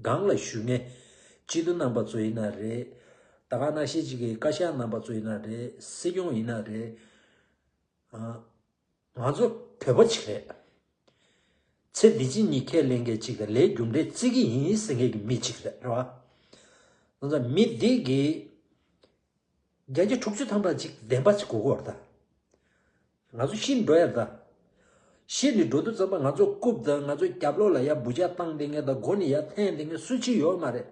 སྒང་ལ་བཞུགས་མཁན་སྤྱི་འཐུས་རྣམ་པ་ཚོ་ཡིན་ན་རེད། ད་ག་ནང་བཞིན་ཅིག་གི་བཀའ་ཤག་རྣམ་པ་ཚོ་ཡིན་ན་རེད། སྲིད་སྐྱོང་ཡིན་ན་རེད། ང་ཚོ་བོད་པ་ཅིག་རེད། ཚེ་འདི་ཕྱི་གཉིས་ཁས་ལེན་མཁན་ཅིག་དང་ལས་རྒྱུ་འབྲས་བརྩི་གི་ཡིན་ཟེར་མཁན་གྱི་མི་ཅིག་རེད། རེད་བ། སོང་ཙང་མི་འདི་གི་བརྒྱ་ཆ་དྲུག་ཅུ་ཐམ་པ་ཅིག་བདེན་པ་ཅིག་གོ་གོ་བར་ད། ང་ཚོ་ཤི་འགྲོ་ཡ་ད། ཤི་ནས་འགྲོ་དུས་ཙམ་པ་ང་ཚོ་རྐུབ་དང་ང་ཚོ་རྒྱབ་ལོགས་ལ་ཡ་འབུ་ཅག་བཏང་བསྡད་མཁན་དང་སྒོ་ནས་ཡ་འཐེན་བསྡད་མཁན་སུ་གཅིག་ཡོད་མ་རེད།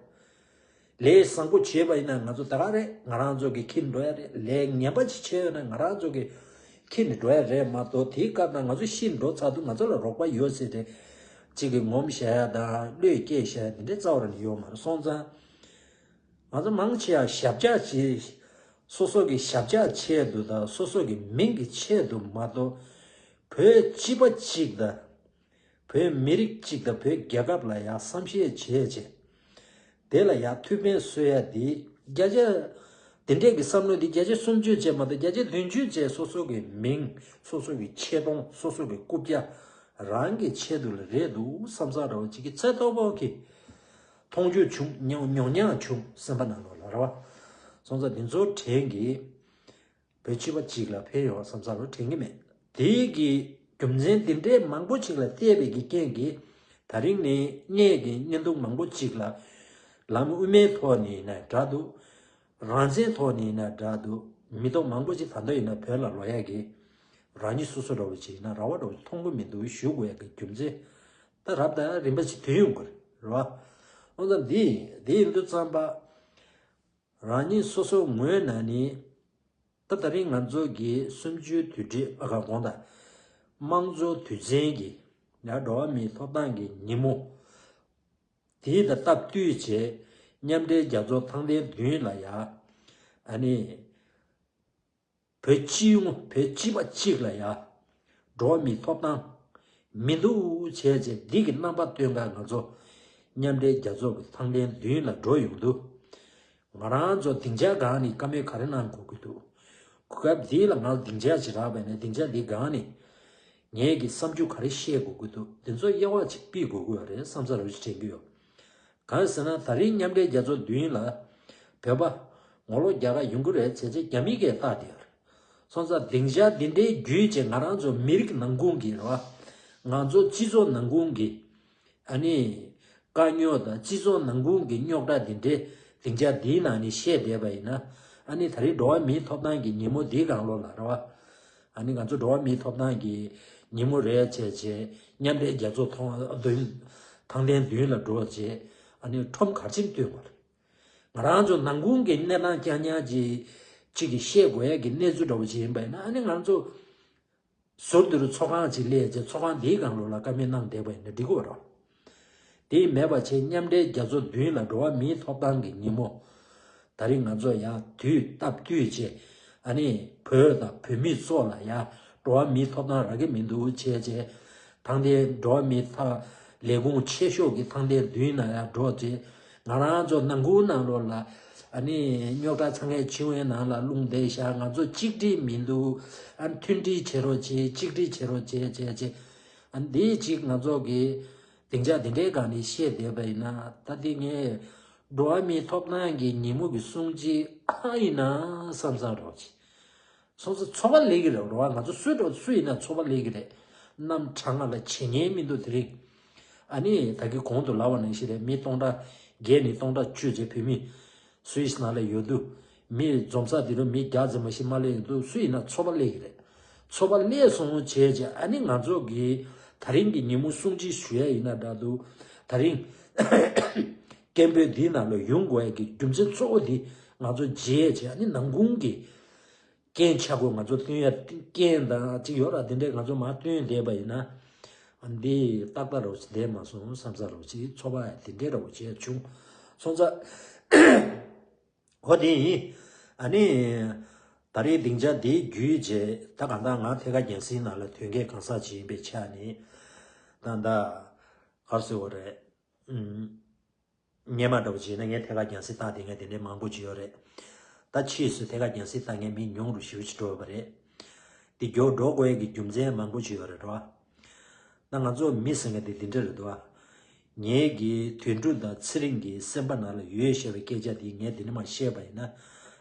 ལས་བཟང་པོ་བྱས་པ་ཡིན་ན་ང་ཚོ་ད་ག་རེད། ང་རང་ཚོ་གི་ཁྱིམ་འགྲོ་ཡ་རེད། ལས་ངན་པ་ཅིག་བྱས་ཡོད་ན་ང་རང་ཚོ་གི་ཁྱིམ་ནས་འགྲོ་ཡ་རེད་མ་གཏོགས། དེའི་སྐབས་ན་ང་ཚོ་ཤི་འགྲོ་ཚར་དུས་ང་ཚོ་ལ་རོགས་པ་ཡོད་ཟེར་ཏེ་གཅིག་གིས་ངོམ་བཞག་ཡ་དང་བློས་སྐྱེས་བཞག་ཡ་དེ་འདྲའི་རྩ་བ་རང་ནས་ཡོད་མ་རེད། སོང་ཙང་ང་ཚོ་མང་ཆེ་བ་ཞབས་བཅགས་བྱེད། སོ་སོ་གི་ཞབས་བཅགས་ཆེད་དུ་དང་སོ་སོ་གི་མིང་གི་ཆེད་དུ་མ་གཏོགས། བོད་སྤྱི་པ་གཅིག་དང་། བོད་མི་རིགས་གཅིག་དང་བོད་རྒྱལ་ཁབ་ལ་ཡང་བསམ་ཤེས་བྱས་བྱས། དེ་ལ་ཡང་ཐུགས་ཕན་གསོས་ཡ་འདི་བརྒྱ་ཆ། དེ་འདྲས་ཀྱི་བསམ་བློ་འདི་བརྒྱ་ཆ་སུམ་ཅུ་བྱས་མ་གཏོགས་བརྒྱ་ཆ་བདུན་ཅུ་བྱས་སོ་སོ་གི་མིང་། སོ་སོ་གི་ཆེ་མཐོང་། སོ་སོ་གི་རྐུབ་བཀྱག་རང་གི་ཆེད་དུ་ལ་རེད་འདུག་བསམ་ས་འདྲ་བོ་ཅིག་གི་ཚད་མཐོ་པོ་གི་མཐོང་རྒྱུ་བྱུང་། མྱོང་མྱོང་མྱངས་བྱུང་། སེམས་པ་ནང་ལོགས་ལ་རེད་བ། སོང་ཙང་འདི་ཚོ་དྲན་གི། བོད་སྤྱི་པ་གཅིག་ལ་ཕན་ཡོང་བསམ་ས་རུ་དྲན་གི་མེད། དེའི་གི་རྒྱུ་མཚན་འདི་འདྲའི་མང་པོ་ཅིག་ལ་བལྟས་པའི་གི་རྐྱེན་གྱིས། ད་རིང་ནས་གནས་ཀྱི་བརྙན་ཐུང་མང་པོ་ཅིག་ལ་ལམ་དབུ་མའི་ཐོག་ནས་ཡིན་ན་འདྲ་འདུག་རང་བཙན་ཐོག་ནས་ཡིན་ན་འདྲ་འདུག་མི་ཐོག་མང་པོ་ཅིག་ད་ལྟ་ཡིན་ན་བོད་ལ་ལོག་ཡ་གི་རང་ཉིད་སོ་སོ་འདྲ་བོ་ཅིག་ཡིན་ན་ར་བ་འདྲ་བོ་ཅིག་མཐོང་གི་མི་འདུག་ཞུ་དགོས་ཡ་གི་རྒྱུ་མཚན་ད་རབ་དང་རིམ་པ་ཅིག་ཐོན་ཡོང་གི་རེད་བ། འོ་ཙམ་འདི་འདི་ཡིན་དུས་ཙམ་པ། རང་ཉིད་སོ་སོ་ངོས་ནས་ནི། ད་ད་རིང་ང་ཚོ་གི་གསུམ་བཅུའི་དུས་དྲན་ཨ་ཁ་དགོངས་དག་དམངས་གཙོ་དུས་ཆེན་གྱི་ཡ་འགྲོ་བ་མིའི་ཐོབ་ཐང་གི་ཉིན་མོ། དེའི་ད་སྟབས་བསྟུན་བྱས་མཉམ་འབྲེལ་རྒྱལ་ཚོགས་ཐང་སྟེང་མདུན་ལ་ཡ། ཨ་ནི། བོད་སྤྱི་ཡོངས་བོད་སྤྱི་པ་གཅིག་ལ་ཡ། འགྲོ་བ་མིའི་ཐོབ་ཐང་མི་འདུག་བྱས་བྱས་འདི་གི་རྣམ་པ་སྟོན་ག་ང་ཚོ་མཉམ་འབྲེལ་རྒྱལ་ཚོགས་ཀྱི་ཐང་སྟེང་མདུན་ལ་འགྲོ་ཡོང་དུས། ང་རང་ཚོ་སྡིངས་ཆ་སྒང་ནས་བཀའ་མོལ་ག་རེ་གནང་དགོས་ཀྱི་འདུག་གོ་སྐབས་འདི་ལ་ང་སྡིངས་ཆ་ཅིག་རག་པ་ཡིན་ན་སྡིངས་ཆ་འདི་སྒང་ནས་ངས་ཀྱི་བསམ་ཚུལ་ག་རེ་བཤད་དགོས་ཀྱི་འདུག་འདི་ཚོ་དབྱེ་བ་ཅིག་ཕྱེ་དགོས་ཀྱི་ཡོད་རེད་བསམ་ས་རུ་ཅིག་དྲན་གྱི་ཡོད། གང་ཟེར་ན་ད་རིང་མཉམ་འབྲེལ་རྒྱལ་ཚོགས་མདུན་ལ་བོད་པ་ངོ་ལོག་རྒྱ་གར་ཡོང་གི་རེད་བྱས་བྱས་རྒྱ་མི་གིས་བལྟས་བསྡད་ཡོད་རེད། སོང་ཙང་སྡིངས་ཆ་འདི་འདྲའི་བརྒྱུད་བྱས་ང་རང་ཚོ་མི་རིགས་ནང་ཁུལ་གྱི་རེད་བ། ང་ཚོ་སྤྱི་ཚོགས་ནང་ཁུལ་གྱི་ཨ་ནི་དཀའ་རྙོག་དང་སྤྱི་ཚོགས་ནང་ཁུལ་གྱི་རྙོག་དྲ་འདི་འདྲའི་སྡིངས་ཆ་འདིའི་ནང་ནས་བཤད་བསྡད་པ་ཡིན་ན། ཨ་ནི་ད་རིང་འགྲོ་བ་མིའི་ཐོབ་ཐང་གི་ཉིན་མོ་འདིའི་སྒང་ལོགས་ལ་རེད་བ། ཨ་ནི་ང་ཚོ་འགྲོ་བ་མིའི་ཐོབ་ཐང་གི་ཉིན་མོ་རེད་བྱས་བྱས་མཉམ་འབྲེལ་རྒྱལ་ཚོགས་ཐོག་མདུན་ཐང་སྟེང་མདུན་ལ་འགྲོ་བྱས་ཨ་ནི་ཁྲོམ་ག་རེ་བྱས་ནས་སྟོན་དགོས་རེད། ང་རང་ཚོ་ནང་ཁུལ་གྱི་གནས་སྟངས་རྐྱང་རྐྱང་ཅིག་ཅིག་གི་བཤད་དགོས་ཡ་གི་གནས་ཚུལ་འདྲ་བོ་ཅིག་ཡིན་པ་ཡིན་ན། ཨ་ནི་ང་ཚོ་ཟུར་དུ་ཚོགས་ཁང་ཅིག་གླས་བྱས་ཚོགས་ཁང་འདིའི་སྒང་ལོགས་ལ་བཀའ་མོལ་གནང་བསྡད་པ་ཡིན་ན་འགྲིག་གི་རེད། དེ་མེད་པ་བྱས་མཉམ་འབྲེལ་རྒྱལ་ཚོགས་མདུན་ལ་འགྲོ་བ་མིའི་ཐོབ་ཐང་གི་ཉིན་མོ། ད་རིང་ང་ཚོ་ཡང་དུས་སྟབས་བསྟུན་བྱས་ཨ་ནི་བོད་དང་བོད་མི་ཚོ་ལ་ཡང་འགྲོ་བ་མིའི་ཐོབ་ཐང་རག་གི་མི་འདུག་བྱས་བྱས་ཐང་སྟེང་འགྲོ་བ་མིའི་ཐང་ལས་ཁུངས་ཆེ་ཤོས་ཀྱི་ཐང་སྟེང་མདུན་ལ་ཡང་འགྲོ་བྱས་ང་རང་ཚོ་ནང་ཁུལ་ནང་ལོགས་ལ་ཨ་ནི་རྙོག་དྲ་ཚ་ངའི་འཆིང་བའི་ནང་ལ་ལྷུང་བསྡད་ཤག་ང་ཚོ་གཅིག་སྒྲིལ་མི་འདུག་ཨ་མཐུན་སྒྲིལ་བྱེད་རོགས་བྱེད། གཅིག་སྒྲིལ་བྱེད་རོགས་བྱེད་བྱས་བྱས་ཨ་འདི་གཅིག་ང་ཚོ་གི་སྡིངས་ཆ་འདི་འདྲའི་སྒང་ནས་བཤད་བསྡད་པ་ཡིན་ན། ད་འདི་ངས་འགྲོ་བ་མིའི་ཐོབ་ཐང་གི་ཉིན་མོ་གི་སྲུང་བརྩི་ཨ་ཡིན་ན་བསམ་བསམ་རོགས་བྱེད། སོང་ཙང་ཚོགས་པ་ལས་ཀྱི་རེད་རོགས། ང་ཚོ་སུ་འགྲོ་སུ་ཡིན་ན་ཚོགས་པ་ལས་ཀྱི་རེད། གནམ་གྲང་ང་ལ་བྱེད་ཉན་མི་འདུག་དེ་རིང་། ཨ་ནི་ད་གི་གོང་དུ་ལབ་པ་ནང་བཞིན་རེད། མི་སྟོང་ཕྲག་བརྒལ་ནས་སྟོང་ཕྲག་བཅུ་བྱས་བོད་མི་སུད་སི་ནང་ལ་ཡོད་དུས། མི་འཛོམས་ས་དེ་རུ་མི་བརྒྱ་ཙམ་མ་ཞིག་མ་སླེབས་ཡོང་དུས་སུ་ཡིན་ན་ཚོགས་པ་སླེབས་ཀྱི་རེད། ཚོགས་པ་སླེབས་སོང་བྱས་བྱས་ཨ་ནི་ང་ཚོ་གི་ད་རིང་གི་ཉིན་མོ་སྲུང་བརྩི་ཞུ་ཡ་ཡིན་ན་འདྲ་འདུག་ད་རིང་སྐད་འབོད་འདིའི་ནང་ལ་ཡོང་དགོས་ཡ་གི་རྒྱུ་མཚན་གཙོ་བོ་འདི་ང་ཚོ་བརྗེད་བྱས་ཨ་ནི་ནང་ཁུལ་གྱི་རྐྱེན་ཆག་སྒོ་ང་ཚོ་སྟོན་ཡ་རྐྱེན་དང་ཅིག་ཡོད་ར། དེ་འདྲས་ང་ཚོ་མར་སྟོན་བསྡད་པ་ཡིན་ན་འདི་ཏག་ཏག་རོགས་ཅིག་བསྡད་མ་སོང་བསམ་ས་རོགས་ཅིག་ཚོགས་པ་དེ་འདྲས་རོགས་བྱས་བྱུང་སོང་ཙང་། ཧོ་དེ་ཡིན། ཨ་ནི། ད་རེས་སྡིངས་ཆ་འདི་བརྒྱུད་རྗེས་ད་གང་ལྟར་ང་ཐད་ཀར་རྒྱལ་སྲིད་ནང་ལ་དོན་གལ་གང་ཟག་ཅིག་ཡིན་པའི་ཆ་ནས་ད་ད་གར་སོ་བ་རེད། ཨུམ། སྔོན་མ་འདྲ་པོ་བྱས་ན་ངས་ཐད་ཀར་རྒྱང་སྲིང་བཏང་བསྡད་མཁན་དེ་འདྲའི་མང་པོ་ཅིག་ཡོད་རེད། ད་ཕྱིས་སུ་ཐད་ཀར་རྒྱང་སྲིང་བཏང་མཁན་མི་ཉུང་རུ་ཞེ་པོ་ཅིག་འགྲོ་བ་རེད། དེ་མགྱོགས་འགྲོ་དགོས་ཡས་ཀྱི་རྒྱུ་མཚན་མང་པོ་ཅིག་ཡོད་རེད་རོ། ད་ང་ཚོ་མི་ཟེར་མཁན་དེ་འདི་འདྲ་རེད་འདུག་ཨ། ངེད་ཀྱི་དོན་གྲུབ་དང་ཚེ་རིང་གི་སེམས་པ་ནང་ལ་ཡོད་ཞེས་པའི་སྐད་ཆ་དེ་ངས་འདི་ནས་མར་བཤད་པ་ཡིན་ན།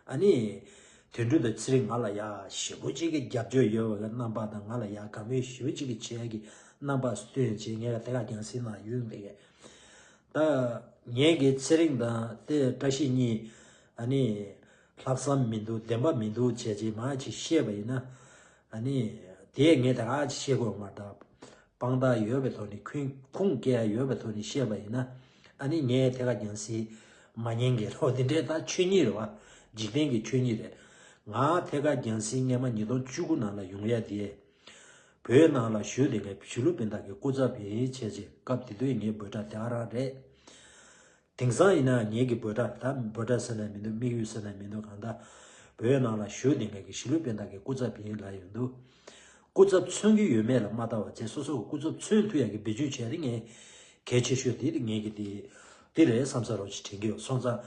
ཨ་ནི། དོན་གྲུབ་དང་ཚེ་རིང་ང་ལ་ཡ་ཞེ་པོ་ཅིག་གི་རྒྱབ་སྐྱོར་ཡོད་པ་གི་རྣམ་པ་དང་ང་ལ་ཡ་དགའ་མོས་ཞེ་པོ་ཅིག་གི་བྱེད་ཡ་གི་རྣམ་པ་སྟོན་བྱས་ངས་ལ་དེ་ག་རྒྱང་སྲིང་ནང་ཡོང་བསྡད་གི། ད་ངེད་ཀྱི་ཚེ་རིང་དང་དེ་བཀྲ་ཤིས་གཉིས་ཨ་ནི་ལྷག་བསམ་མི་འདུག་བདེན་པ་མི་འདུག་བྱས་རྗེས་མ་ཅིག་བཤད་པ་ཡིན་ན། ཨ་ནི་དེ་ངས་ད་ག་ཅིག་བཤད་དགོས་མ་རེད། དཔང་རྟགས་ཡོད་པའི་ཐོག་ནས་ཁུངས་ཁུངས་སྐྱེལ་ཡ་ཡོད་པའི་ཐོག་ནས་བཤད་པ་ཡིན་ན། ཨ་ནི་ངས་ཐད་ཀར་རྒྱང་སྲིང་མ་ཉན་གི་རོ། འདི་འདྲའི་ད་ཆོས་ཉིད་རེད་བ། འཇིག་རྟེན་གྱི་ཆོས་ཉིད་རེད། ང་ཐད་ཀར་རྒྱང་སྲིང་སྔོན་མ་ཉིས་སྟོང་བཅུ་དགུ་ནང་ལ་ཡོང་ཡ་དེ། བོད་ནང་ལ་བཞུགས་བསྡད་མཁན་གཞིས་ལུས་སྤུན་ཟླ་གི་སྐུ་ཚབ་ཡིན་བྱས་རྗེས་སྐབས་དེ་དུས་ངའི་འབོད་སྒྲ་དེ་ག་རང་རེད། དེང་སང་ཡིན་ན་ངེད་ཀྱི་འབོད་སྒྲ་ད་འབོད་སྒྲ་ཟེར་ན་མི་འདུག་དམིགས་ཡུལ་ཟེར་ན་མི་འདུག་གང་ལྟར་བོད་ནང་ལ་བཞུགས་བསྡད་མཁན་གྱི་གཞིས་ལུས་སྤུན་ཟླ་གི་སྐུ་ཚབ་ཡིན་ལབ་ཡོང་དུས། སྐུ་ཚབ་མཚོན་གྱི་ཡོད་མེད་ལ་མ་ལྟ་བ་བྱས་སོ་སོ་གི་སྐུ་ཚབ་མཚོན་ཐུབ་ཡག་གི་བེད་སྤྱོད་བྱས་ཏེ་ངས་གལ་ཆེ་ཤོས་དེ་ངེད་ཀྱི་དེ་དེ་རེད་བསམ་ས་རོགས་ཅིག་དྲན་གྱི་ཡོད། སོང་ཙང་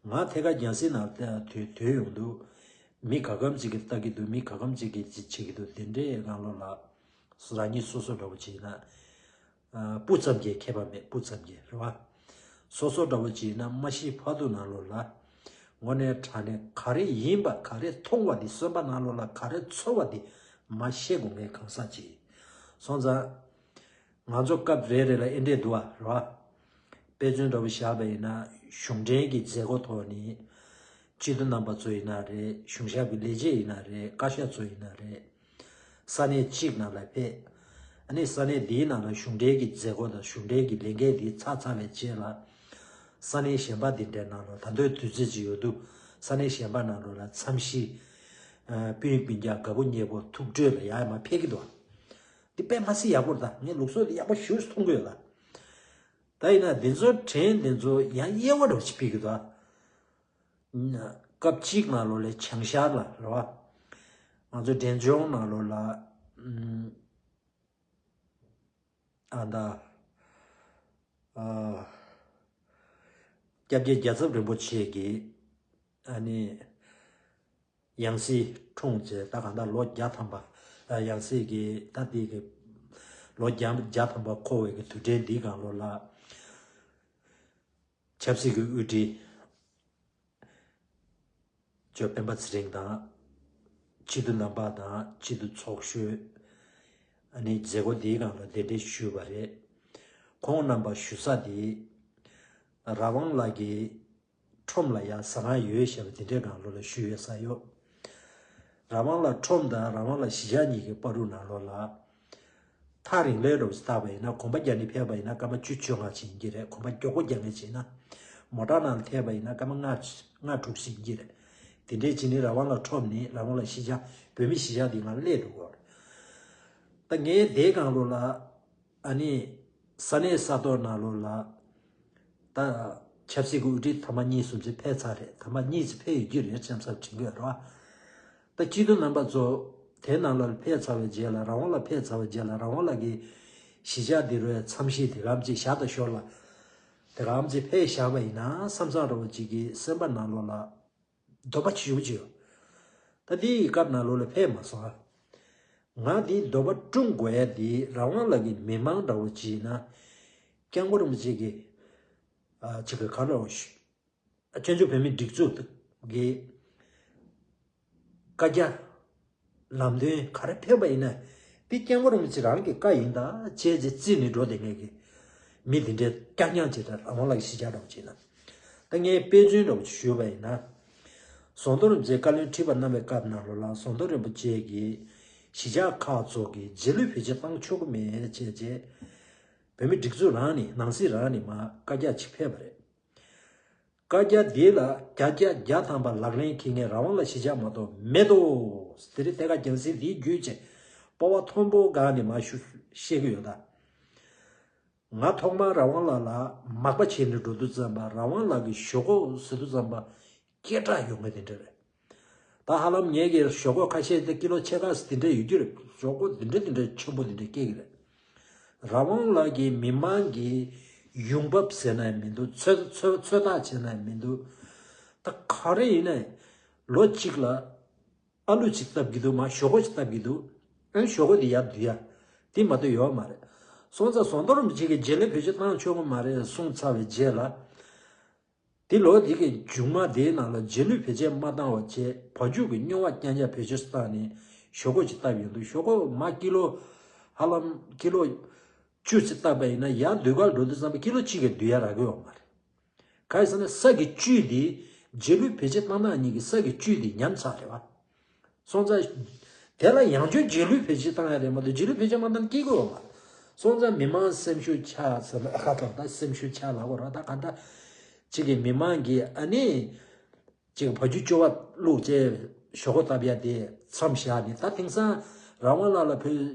ང་ཐད་ཀར་རྒྱང་སྲིང་ནང་དུས་དུས་ཡོང་དུས་མི་ག་གམ་ཅིག་གིས་ལྟ་གི་འདུག་མི་ག་གམ་ཅིག་གིས་ཅིག་བྱེད་ཀྱི་འདུག་དེ་འདྲའི་སྒང་ལོགས་ལ་རང་ཉིད་སོ་སོ་འདྲ་བོ་བྱས་ན། ཨ། སྤུ་ཙམ་གྱི་ཁྱད་པར་མེད། སྤུ་ཙམ་གྱི་རེད་བ། སོ་སོ་འདྲ་བོ་བྱས་ན་མ་ཤི་བར་དུ་ནང་ལོགས་ལ། དངོས་གནས་དྲང་གནས་ག་རེ་ཡིན་པ་ག་རེ་མཐོང་བ་དེ་སེམས་པ་ནང་ལོགས་ལ་ག་རེ་ཚོར་བ་དེ་མ་བཤད་དགོས་ངས་གང་ཟག་ཅིག་སོང་ཙང་། ང་ཚོ་སྐབས་རེ་རེ་ལ་ཨེ་འདྲས་འདུག་བ་རེད་བ། དཔེ་མཚོན་འདྲ་བོ་བཞག་པ་ཡིན་ན་གཞུང་འབྲེལ་གྱི་མཛད་སྒོ་ཐོག་ནས། སྤྱི་འཐུས་རྣམ་པ་ཚོ་ཡིན་ན་རེད། གཞུང་ཞབས་ཀྱི་ལས་བྱེད་ཡིན་ན་རེད། བཀའ་ཤག་ཚོ་ཡིན་ན་རེད། ས་གནས་གཅིག་ནང་ལ་ཕེབས། ཨ་ནི་ས་གནས་འདིའི་ནང་ལ་གཞུང་འབྲེལ་གྱི་མཛད་སྒོ་དང་གཞུང་འབྲེལ་གྱི་ལས་འགན་འདི་ཚར་ཚར་བའི་རྗེས་ལ། ས་གནས་གཞན་པ་འདི་འདྲའི་ནང་ལ་ད་དུང་དུས་ཚོད་ཅིག་ཡོད་དུས་ས་གནས་གཞན་པ་ནང་ལོགས་ལ་འཚམས་ཤིང་། ཨ། སྤུན་སྤུན་ཀྱག་དགའ་པོ་ཉེ་པོ་ཐུག་འཕྲད་ལ་ཡར་མར་ཕེབས་ཀྱི་འདུག་འདི་དཔེ་མ་སྲིད་ཡག་པོ་རེད་ད། ངས་ལུགས་སྲོལ་འདི་ཡག་པོ་ཞེ་པོ་ཅིག་མཐོང་གི་ཡོད་ད། ད་ཡིན་ན་འདི་ཚོ་དྲན་འདི་ཚོ་ཡང་དབྱེ་བ་འདྲ་བོ་ཅིག་ཕྱེ་གི་འདུག་སྐབས་གཅིག་ནང་ལོགས་ལ་བྱང་ཤར་ལ་རེད་བ། ང་ཚོ་འབྲས་ལྗོངས་ནང་ལོགས་ལ། ཨ། ད། ཨ། སྐྱབས་རྗེ་རྒྱལ་ཚབ་རིན་པོ་ཆེ་གིས། ཨ་ནི། ཡང་སྲིད་འཁྲུངས་བྱས་ད་གང་ལྟར་ལོ་བརྒྱ་ཐམ་པ། ཨ། ཡང་སྲིད་ཀྱི་ད་དེ་གི་ལོ་བརྒྱ་བརྒྱ་ཐམ་པ་འཁོར་བའི་གི་དུས་དྲན་འདིའི་སྒང་ལོགས་ལ། ཆབ་སྲིད་ཀྱི་དབུ་ཁྲིད་ཇོ་སྤེན་པ་ཚེ་རིང་དང་། སྤྱི་འཐུས་རྣམ་པ་དང་སྤྱི་འཐུས་ཚོགས་གཞོན། ཨ་ནི་མཛད་སྒོ་འདིའི་སྒང་ལ་གདན་འདྲེན་ཞུས་པ་རེད། ཁོང་རྣམ་པ་བཞུགས་ས་དེ། རང་དབང་ལགས་ཀྱི་ཁྲོམ་ལ་ཡ་ཟ་ཁང་ཡོད་ཞེས་པ་དེ་འདྲའི་སྒང་ལོགས་ལ་ཞུས་ཡོད་ས་ཡོད། རང་དབང་ལགས་ཁྲོམ་དང་རང་དབང་ལགས་གཞིས་ཆགས་གཉིས་ཀྱི་བར་དུ་ནང་ལོགས་ལ། ཐག་རིང་ལོས་འགྲོ་བ་ཞིག་བཏགས་པ་ཡིན་ན་གོམ་པ་རྒྱག་ནས་ཕེབས་པ་ཡིན་ན་སྐར་མ་བཅུ་བཅོ་ལྔ་ཕྱིན་གྱི་རེད། གོམ་པ་མགྱོགས་པོ་རྒྱག་མཁན་བྱས་ན། མོ་ཊ་ནང་ལ་ཐེབས་པ་ཡིན་ན་སྐར་མ་ལྔ་ལྔ་དྲུག་ཕྱིན་གྱི་རེད། དེ་འདྲས་བྱས་ནས་རང་དབང་ལགས་ཁྲོམ་ནས་རང་དབང་ལགས་གཞིས་ཆགས་བོད་མི་གཞིས་ཆགས་འདི་ང་སླེབས་འགྲོ་གི་རེད། ད་ངས་དེའི་སྒང་ལོགས་ལ། ཨ་ནི། ས་གནས་ས་ཐོག་ནང་ལོགས་ལ། ད། ཆབ་སྲིད་ཀྱི་དབུ་ཁྲིད་ཐ་མ་གཉིས་གསུམ་ཅིག་ཕེབས་ཚར་རེད། ཐ་མ་གཉིས་ཅིག་ཕེབས་ཡོད་ཀྱི་རེད་བྱམས་བསམ་དྲན་གྱི་ཡོད་རེད་བ། ད་སྤྱི་འཐུས་རྣམ་པ་ཚོ་དེ་ནང་ལ་ཕེབས་ཚར་བའི་རྗེས་ལ་རང་དབང་ལགས་ཕེབས་ཚར་བའི་རྗེས་ལ་རང་དབང་ལགས་ཀྱི་གཞིས་ཆགས་འདི་རུ་འཚམས་ཤིང་དེ་གམ་ཅིག་ཞར་དང་ཞོར་ལ་དེ་གམ་ཅིག་ཕེབས་བཞག་པ་ཡིན་ན་བསམ་བསམ་འདྲ་བོ་ཅིག་གི་སེམས་པ་ནང་ལོགས་ལ་འདོད་པ་ཞེ་པོ་ཅིག་ཡོད། ད་དེའི་སྐབས་ནང་ལོགས་ལ་ཕེབས་མ་སོང་ཨ། ང་དེའི་འདོད་པ་བསྐྲུན་དགོས་ཡ་དེ་རང་དབང་ལགས་ཀྱི་མི་མང་འདྲ་བོ་ཅིག་ཡིན་ན་སྐྱབས་མགོན་རིན་པོ་ཆེ་གི་ཨ་ཅིག་གི་ག་རེ་ཞུ། བཙན་བྱོལ་བོད་མིའི་སྒྲིག་འཛུགས་ཀྱི་བཀའ་རྒྱ་ལམ་སྟོན་ག་རེ་ཕེབས་པ་ཡིན་ན་དེ་སྐྱབས་མགོན་རིན་པོ་ཆེ་རང་གི་བཀའ་ཡིན་ད་བྱས་རྗེས་བརྩིས་ནས་འགྲོ་བསྡད་མཁན་གྱི་མི་དེ་འདྲའི་རྐྱང་རྐྱང་ཅིག་ད་རང་དབང་ལགས་ཀྱི་གཞིས་ཆགས་འདྲ་བོ་ཅིག་ན། ད་ངས་དཔེ་མཚོན་འདྲ་བོ་ཅིག་ཞུས་པ་ཡིན་ན། ཟམ་གདོང་རིན་པོ་ཆེ་བཀའ་བློན་ཁྲི་པ་གནང་བའི་སྐབས་ནང་ལོགས་ལ་ཟམ་གདོང་རིན་པོ་ཆེ་གིས་གཞིས་ཆགས་ཁག་ཚོ་གི་རྗེས་ལུས་བེད་སྤྱོད་བཏང་ཆོག་གི་མེད་ཅེས་བྱས། བོད་མི་སྒྲིག་འཛུགས་རང་ནས་ནང་སྲིད་རང་ནས་མར་བཀའ་རྒྱ་ཅིག་ཕེབས་པ་རེད། བཀའ་རྒྱ་འདི་ལ་བརྒྱ་ཆ་བརྒྱ་ཐམ་པ་ལག་ལེན་འཁེལ་མཁན་རང་དབང་ལགས་གཞིས་ཆགས་མ་གཏོགས་མེད་དོ། དེ་རིང་ཐད་ཀར་རྒྱང་སྲིང་འདིའི་བརྒྱུད་བྱས་སྤོབས་པ་མཐོན་པོའི་སྒང་ནས་མར་ཞུ་བཤད་ཀྱི་ཡོད་ད། ང་ཐོག་མར་རང་དབང་ལགས་ལ་མག་པ་བྱས་ནས་འགྲོ་དུས་ཙམ་པ་རང་དབང་ལགས་ཀྱི་ཞོག་ཁོག་ཟེར་དུས་ཙམ་པ་སྐད་གྲགས་ཡོད་མཁན་དེ་འདྲ་རེད། ད་ཧ་ལམ་ངེད་ཀྱི་ཞོག་ཁོག་ཁ་ཤས་དེ་ཀི་ལོ་ཕྱེད་ཀ་ཙམ་དེ་འདྲ་ཡོད་རྒྱུ་རེད། ཞོག་ཁོག་དེ་འདྲ་དེ་འདྲ་ཆེན་པོ་དེ་འདྲ་སྐྱེ་གི་རེད། རང་དབང་ལགས་ཀྱི་མི་མང་གི་ ཡོང་འབབ་ཟེར་ན་ཡང་མི་འདུག་ཚོད་ཚོད་ཚོད་ལྟ་བྱས་ན་ཡང་མི་འདུག་ད་ག་རེ་ཡིན་ན་ལོ་གཅིག་ལ་ཨ་ལུ་གཅིག་བཏབ་ཀྱི་འདུག་མ་ཞོག་ཁོག་གཅིག་བཏབ་ཀྱི་འདུག་ཨ་ནི་ཞོག་ཁོག་དེ་ཡར་བསྡུ་ཡ་དེ་མ་གཏོགས་ཡོད་མ་རེད། སོང་ཙང་ཟམ་གདོང་རིན་པོ་ཆེ་གིས་རྗེས་ལུས་བེད་སྤྱོད་བཏང་ཆོག་གི་མ་རེད་གསུངས་ཚར་བའི་རྗེས་ལ། དེ་ལོ་དེ་གི་མཇུག་མ་དེའི་ནང་ལ་རྗེས་ལུས་བེད་སྤྱོད་མ་བཏང་བ་བྱས་བ་ཕྱུགས་ཀྱི་སྨྱོ་བ་རྐྱང་རྐྱང་བེད་སྤྱོད་བཏང་ནས་ཞོག་ཁོག་ཅིག་བཏབ་ཡོང་དུས་ཞོག་ཁོག་མ་ཀི་ལོ་ཧ་ལམ་ཀི་ལོ་བཅུ་ཅིག་བཏབ་པ་ཡིན་ན་ཡར་ཟློས་གར་འགྲོ་དུས་ཙམ་པ་ཀི་ལོ་གཅིག་གི་བསྡུ་ཡ་རག་གི་ཡོད་མ་རེད། གང་ཡིན་ཟེར་ན་ས་གི་བཅུད་དེ་རྗེས་ལུས་བེད་སྤྱོད་བཏང་སྟངས་གཉིས་ཀྱི་ས་གི་བཅུད་དེ་ཉམས་ཚར་རེད་བ། སོང་ཙང་། དེ་ལ་ཡང་བསྐྱར་རྗེས་ལུས་བེད་སྤྱོད་བཏང་ཡ་རེད་མ་གཏོགས་རྗེས་ལུས་བེད་སྤྱོད་མ་བཏང་ན་སྐྱིད་གོ་བ། སོང་ཙང་མི་མང་སེམས་ཤུགས་ཆག་ཟེར་ན་ཁ་ཐོར་ད་སེམས་ཤུགས་ཆག་ལབ་དགོས་ར་ད་ག་འདྲ། གཅིག་གི་མི་མང་གིས་ཨ་ནི། གཅིག་བ་རྒྱུ་སྐྱོ་བ་བླུགས་བྱས་ཞོག་ཁོག་བཏབ་ཡ་དེ་མཚམས་བཞག་ནས་ད་དེང་སང་རང་དབང་ལགས་ལ་བོད།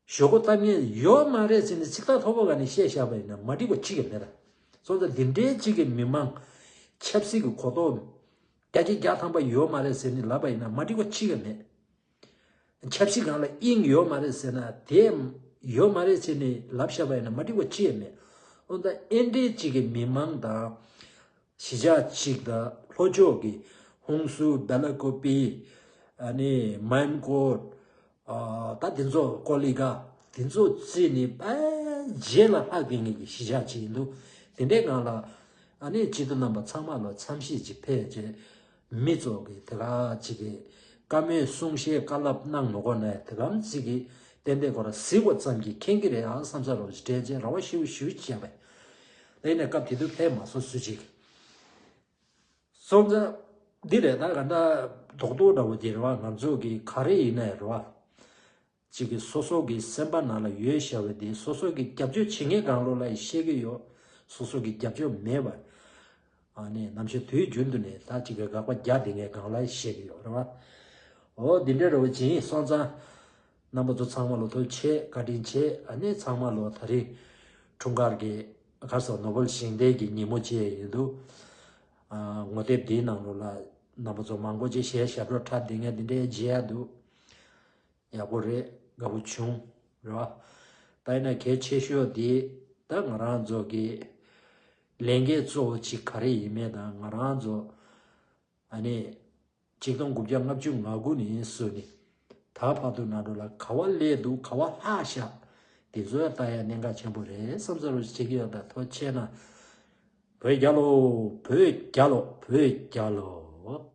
ཞོག་ཁོག་བཏབ་མཁན་ཡོད་མ་རེད་ཟེར་ནས་ཚིག་ཐག་མཐོ་པོ་ག་ནས་བཤད་བཞག་པ་ཡིན་ན་མ་འགྲིག་པ་གཅིག་ཀྱང་མེད་ད། སོང་ཙང་འདི་འདྲའི་གཅིག་གི་མི་མང་ཆབ་སྲིད་ཀྱི་གོ་རྟོགས་བརྒྱ་ཆ་བརྒྱ་ཐམ་པ་ཡོད་མ་རེད་ཟེར་ནས་ལབ་པ་ཡིན་ན་མ་འགྲིག་པ་གཅིག་ཀྱང་མེད། ཆབ་སྲིད་སྒང་ལ་དབྱིངས་ཡོད་མ་རེད་ཟེར་ན་དེ་ཡོད་མ་རེད་ཟེར་ནས་ལབ་བཞག་པ་ཡིན་ན་མ་འགྲིག་པ་གཅིག་ཀྱང་མེད། འོ་ད་ཨེ་འདྲའི་གཅིག་གི་མི་མང་དང་། གཞིས་ཆགས་གཅིག་དང་ལྷོ་ཕྱོགས་ཀྱི་ཧུན་སུར་བེ་ལ་ཀོ་པི། ཨ་ནི་མན་ཀོད། ཨ་ད་དེ་ཚོ་ཀོ་ལི་གྷལ་དེ་ཚོ་བརྩིས་ནས་དཔེ་རྗེས་ལ་ལྷག་གི་ངེས་ཀྱི་གཞིས་ཆགས་གཅིག་ཡིན་འདུག་དེ་འདྲའི་སྒང་ལ་ཨ་ནི་སྤྱི་འཐུས་རྣམ་པ་ཚང་མ་ལ་འཚམས་ཞིབ་ཅིག་ཕེབས་རྗེས་མི་ཚོ་གི་དེ་ག་ཅིག་གི་བཀའ་མོལ་གསུང་བཤད་བཀའ་སློབ་གནང་མ་དགོས་ན་དེ་གམ་ཅིག་གི་ཏན་ཏན་ཁོ་རང་གཟིགས་པ་ཙམ་གྱིས་མཁྱེན་གྱི་རེད་ཨ་བསམ་ས་རོགས་ཞིག་དྲན་རྗེས་རེ་བ་ཞུ་ཞུ་བྱས་པས། ད་ཡིན་ན་སྐབས་དེ་དུས་ཕེབས་མ་སོང་སུ་གཅིག་སོང་ཙང་། འདི་རེད་ད་ག་འདྲ་རྡོག་རྡོག་འདྲ་བོ་དེ་རེད་བ་ང་ཚོ་གི་ག་རེ་ཡིན་ནའི་རེད་བ། གཅིག་གི་སོ་སོ་གི་སེམས་པ་ནང་ལ་ཡོད་བཞག་པའི་དེ་སོ་སོ་གི་རྒྱབ་སྐྱོར་བྱེད་མཁན་གང་ལོ་ལ་ཡི་བཤད་ཀྱི་ཡོད། སོ་སོ་གི་རྒྱབ་སྐྱོར་མེད་པ། ཨ་ནི་ནམ་ཞིག་དུས་རྒྱུན་དུ་ནས་ད་གཅིག་གི་དགག་པ་རྒྱག་བསྡད་མཁན་གང་ལ་ཡི་བཤད་ཀྱི་ཡོད་རེད་བ། འོ་འདི་འདྲ་རེད་བ་ཅིང་སོང་ཙང་། རྣམ་པ་ཚོ་ཚང་མ་ལོ་ཐུགས་རྗེ་ཆེ་བཀའ་དྲིན་ཆེ་ཨ་ནི་ཚང་མ་ལོ་ད་རེས་འཁྲུངས་སྐར་གྱི་གར་སོགས་ནོ་བེལ་ཞིང་སྡེ་གི་ཉིན་མོ་བཅས་ཡིན་འདུག་ཨ་ངོ་དེབ་འདིའི་ནང་ལོ་ལ་རྣམ་པ་ཚོ་མང་པོ་ཅིག་གཞས་ཞབས་བྲོ་འཁྲབ་བསྡད་མཁན་འདི་འདྲའི་མཇལ་ཡ་འདུག་ཡག་པོ་རེད། དགའ་པོ་བྱུང་། རེད་བ། ད་ཡིན་ན་གལ་ཆེ་ཤོས་འདི་ད་ང་རང་ཚོ་གི་ལས་འགན་གཙོ་བོ་གཅིག་ག་རེ་ཡིན་མེད་དང་ང་རང་ཚོ་ཨ་ནི། ཆིག་སྟོང་དགུ་བརྒྱ་ལྔ་བཅུ་ང་དགུ་ནས་བཟུང་ནས་ད་བར་དུ་ནང་འགྲོ་ལ་ག་བ་སླེབས་འདུག་ག་བ་ལྷག་ཤག་དེ་ཚོ་ལྟ་ཡ་གནད་འགག་ཆེན་པོ་རེད་བསམ་ཚོར་བྱེད་ཀྱི་ཡོད། ད་ཐུགས་རྗེ་ཆེ་གནང་། བོད་རྒྱལ་ལོ། བོད་རྒྱལ་ལོ། བོད་རྒྱལ་ལོ།